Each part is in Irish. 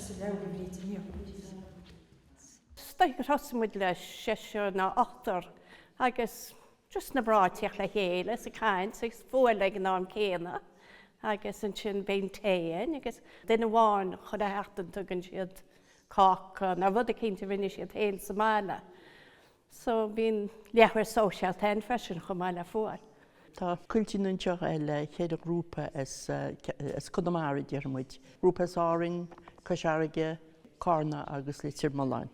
sa leabhar, a Bhríd, inniu. Is dóigh gur thosaigh muid le seisear nó ochtar agus just na mná ag tíocht le chéile is ag caint agus fuáil ag an am céanna agus ansin bíonn tae ann agus duine amháin chuile sheachtain tugann siad cáca nó rud eicínt a rinne siad féin sa mbaile. So bíonn leathuair sóisialta ann freisin chomh maith le fuáil. Tá cuilteanna anseo le cheithre ghrúpa as Conamara, déarfaidh muid. Grúpa as Árainn, Cois Fharraige, Carna agus Leitir Mealláin.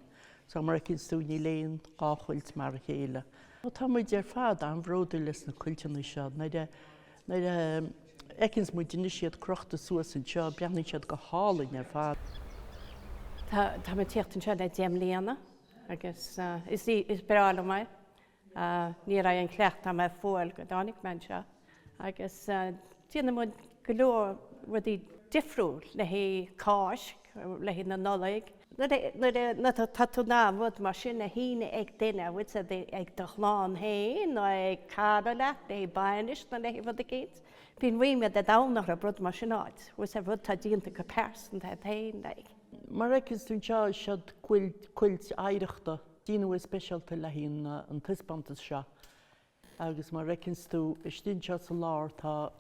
So mar a fheiceanns tú níl aon dá chuilt mar a chéile. Tá muid ar fad an-bhródúil as na cuilteanna seo. Nuair a nuair a fheiceanns muid anois iad crochta suas anseo, breathnaíonn siad go hálainn ar fad. Tá tá mé ag tíocht anseo le 10 mbliana agus is is breá liom é. Ní raibh aon chleachtadh agam ar fuáil go dtáinig mé anseo agus déanann muid go leor rudaí difriúil le haghaidh Cáisc, le haghaidh na Nollag. Nuair a tá tú in ann rud mar sin a shíneadh ag duine, bhfuil a fhios agat, ag do chlann féin nó ag cara leat, le haghaidh bainis nó le haghaidh rud eicínt, bíonn ríméad an domhain orthu rud mar sin a fháilt, bhfuil a fhios agat, rud atá déanta go pearsanta agat féin like. Mar a fheiceanns tú anseo, siod cuilt oidhreachta. Déanadh é speisialta le haghaidh an taispeántas seo agus mar a fheiceanns tú istigh anseo sa lár tá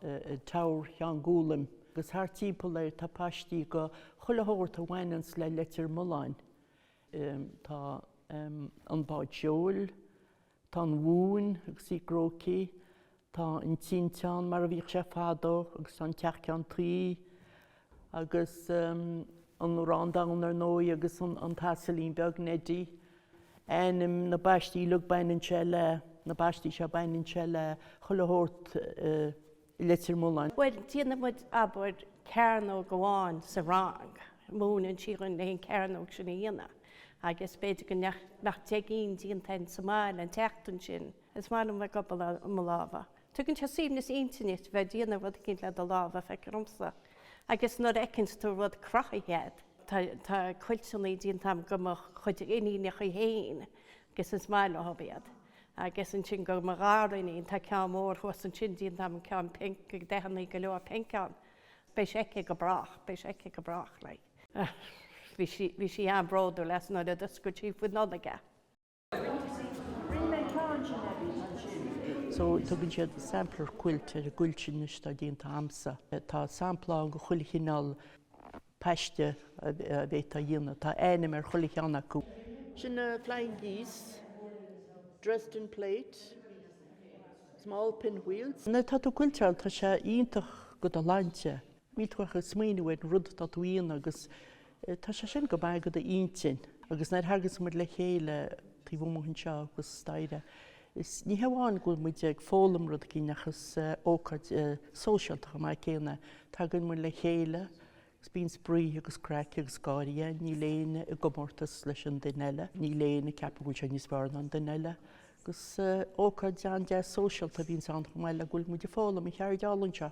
Tower Sheáin Gwilym agus thart timpeall air tá paistí go chuile shórt a bhaineanns le Leitir Mealláin. Tá an bád seoil, tá an mhóin agus í gróigthe, Tá an tinteán mar a bhíodh sé fadó agus tá an teach ceann tuí agus an arán donn ar ndóigh agus an t-asailín beag Neidí. Ainm na bpaistí uilig baineann sé le, na paistí seo baineann sé le chuile shórt i Leitir Mealláin. Bhuel, déanann muid, abair, cearnóg amháin sa rang, múineann sí dhúinn le an cearnóg sin a dhéanamh agus b'fhéidir go mbeadh 10 gcinn déanta againn sa mbaile an tseachtain sin. Is maith liom bheith ag obair le mo lámha. Tugann sé suaimhneas intinne duit bheith ag déanamh rud eicínt le do lámha, feictear dhomsa. Agus nuair a fheiceanns tú rud cruthaithe agat, tá tá cuilteanna déanta agam go mo chuid iníonacha féin agus is maith leo iad. Agus ansin go mo dhara iníon, tá ceann mór thuas ansin déanta agam, ceann pinc, ag dathannaí go leor pinc ann. Beidh sé aici go brách, beidh sé aici go brách, like. Bhí sí, bhí sí an-bhródúil as nuair a d'oscail sí faoi Nollaig é. So tugann siad sampler quilt ar an gcuilt sin anois atá déanta a'msa. Tá sampla ann go chuile chineál paiste a bhféadfá a dhéanamh. Tá ainm ar chuile cheann acu. Sin na flying geese, dressed in plate, small pinwheels. Nuair atá tú ag cuilteáil tá sé iontach go do shláinte. Níl tú ach ag smaoineamh ar an rud atá tú a dhéanamh agus tá sé sin go maith go d'intinn. Agus nuair a thagas muid le chéile taobh amuigh anseo thuas staighre, is ní hamháin go bhfuil muid ag foghlaim rud éigin ach is ócáid sóisialta chomh maith céanna. Tagann muid le chéile agus bíonn spraoi agus craic agus gáirí ann, níl éinne i gcomórtas leis an duine eile, níl éinne ag ceapadh go bhfuil sé níos fearr ná an duine eile. Agus ócáid an-deas sóisialta a bhíonns ann chomh maith le go bhfuil muid ag foghlaim an cheird álainn seo.